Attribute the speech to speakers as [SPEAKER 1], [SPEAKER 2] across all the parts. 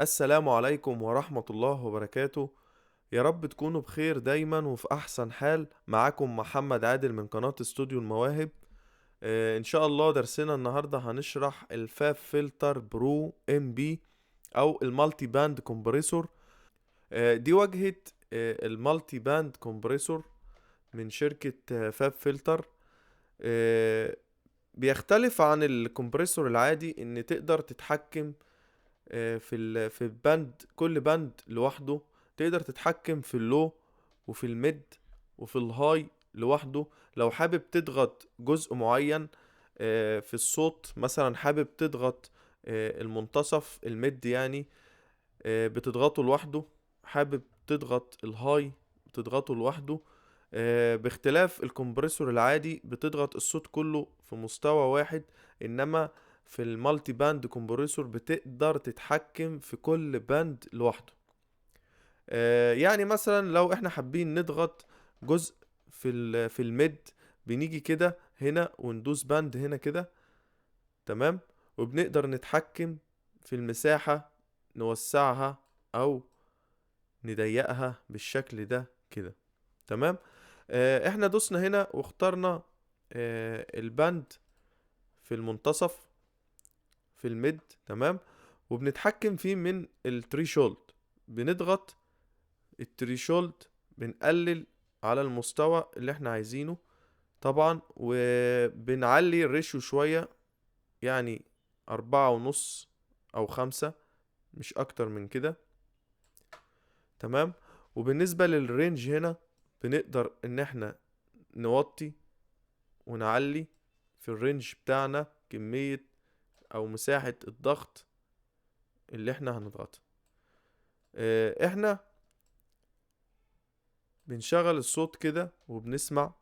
[SPEAKER 1] السلام عليكم ورحمة الله وبركاته. يا رب تكونوا بخير دايما وفي أحسن حال. معاكم محمد عادل من قناة استوديو المواهب. إن شاء الله درسنا النهاردة هنشرح ال FabFilter Pro M-B أو ال multi-band compressor. دي واجهة ال multi-band compressor من شركة FabFilter. بيختلف عن ال compressor العادي ان تقدر تتحكم في ال band، كل band لوحده، تقدر تتحكم في ال low وفي ال mid وفي ال high لوحده. لو حابب تضغط جزء معين في الصوت، مثلا حابب تضغط المنتصف ال mid يعني، بتضغطه لوحده، حابب تضغط ال high بتضغطه لوحده. باختلاف ال compressor العادي بتضغط الصوت كله في مستوى واحد، انما في ال multi-band compressor بتقدر تتحكم في كل band لوحده. يعني مثلا لو احنا حابين نضغط جزء في ال mid، بنيجي كده هنا وندوس band هنا كده، تمام، وبنقدر نتحكم في المساحة، نوسعها او نضيقها بالشكل ده كده، تمام. احنا دوسنا هنا واخترنا ال band في المنتصف في ال mid، تمام، وبنتحكم فيه من ال threshold، بنضغط ال threshold، بنقلل على المستوى اللي احنا عايزينه طبعا، وبنعلي ال ratio شوية، يعني 4.5 او 5، مش اكتر من كده، تمام. وبالنسبة لل range هنا بنقدر ان احنا نوطي ونعلي في ال range بتاعنا كمية او مساحة الضغط اللي احنا هنضغطها. احنا بنشغل الصوت كده وبنسمع.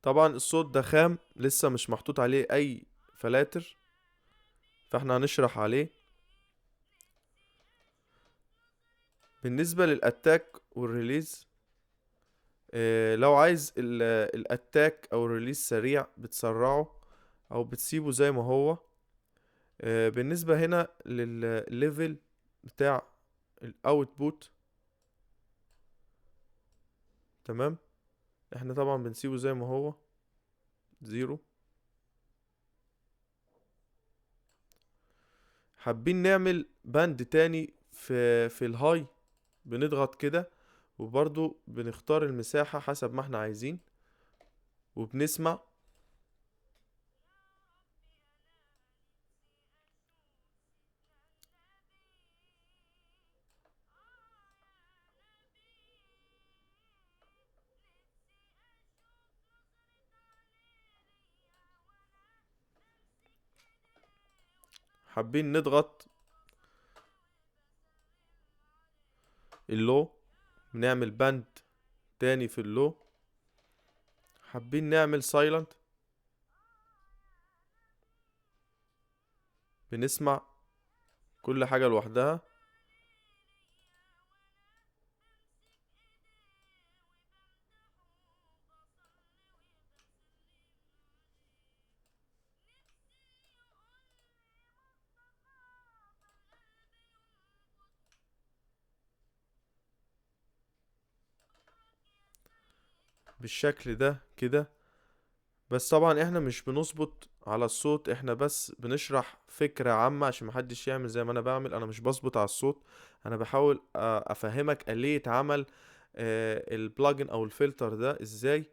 [SPEAKER 1] طبعا الصوت ده خام، لسه مش محطوط عليه اي فلاتر، فاحنا هنشرح عليه. بالنسبة لل attack وال release، لو عايز ال attack او ال release سريع بتسرعه او بتسيبه زي ما هو. بالنسبة هنا للل level بتاع ال output، تمام، احنا طبعا بنسيبه زي ما هو 0. حابين نعمل band تاني في ال high، بنضغط كده وبرضو بنختار المساحة حسب ما احنا عايزين وبنسمع. حابين نضغط ال low، بنعمل band تاني في ال low. حابين نعمل silent، بنسمع كل حاجة لوحدها. بالشكل ده كده. بس طبعا احنا مش بنظبط على الصوت، احنا بس بنشرح فكرة عامة عشان محدش يعمل زي ما انا بعمل. انا مش بظبط على الصوت، انا بحاول افهمك آلية عمل ال plugin او الفلتر ده ازاي.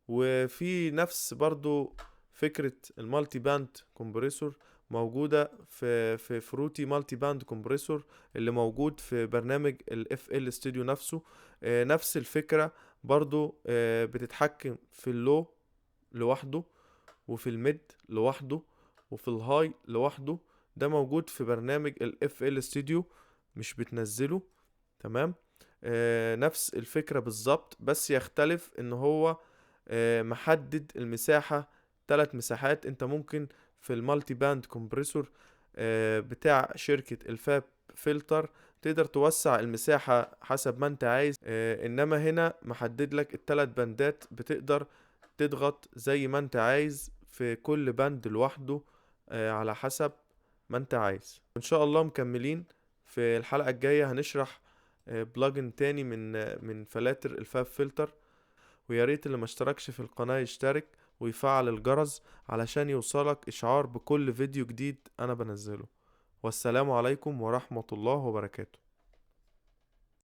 [SPEAKER 1] وفي نفس برضو فكرة ال multi-band compressor موجودة في Fruity Multiband Compressor اللي موجود في برنامج ال FL Studio نفسه. نفس الفكرة برضو، بتتحكم في ال low لوحده وفي ال mid لوحده وفي ال high لوحده. ده موجود في برنامج ال FL Studio، مش بتنزله، تمام. نفس الفكرة بالظبط، بس يختلف ان هو محدد المساحة 3 مساحات. انت ممكن في ال multi-band compressor بتاع شركة ال FabFilter تقدر توسع المساحة حسب ما انت عايز، انما هنا محدد لك التلات باندات، بتقدر تضغط زي ما انت عايز في كل band لوحده على حسب ما انت عايز. ان شاء الله مكملين في الحلقة الجاية، هنشرح plugin تاني من فلاتر ال FabFilter. ويا ريت اللي ما اشتركش في القناة يشترك ويفعل الجرس علشان يوصلك اشعار بكل فيديو جديد انا بنزله. والسلام عليكم ورحمة الله وبركاته.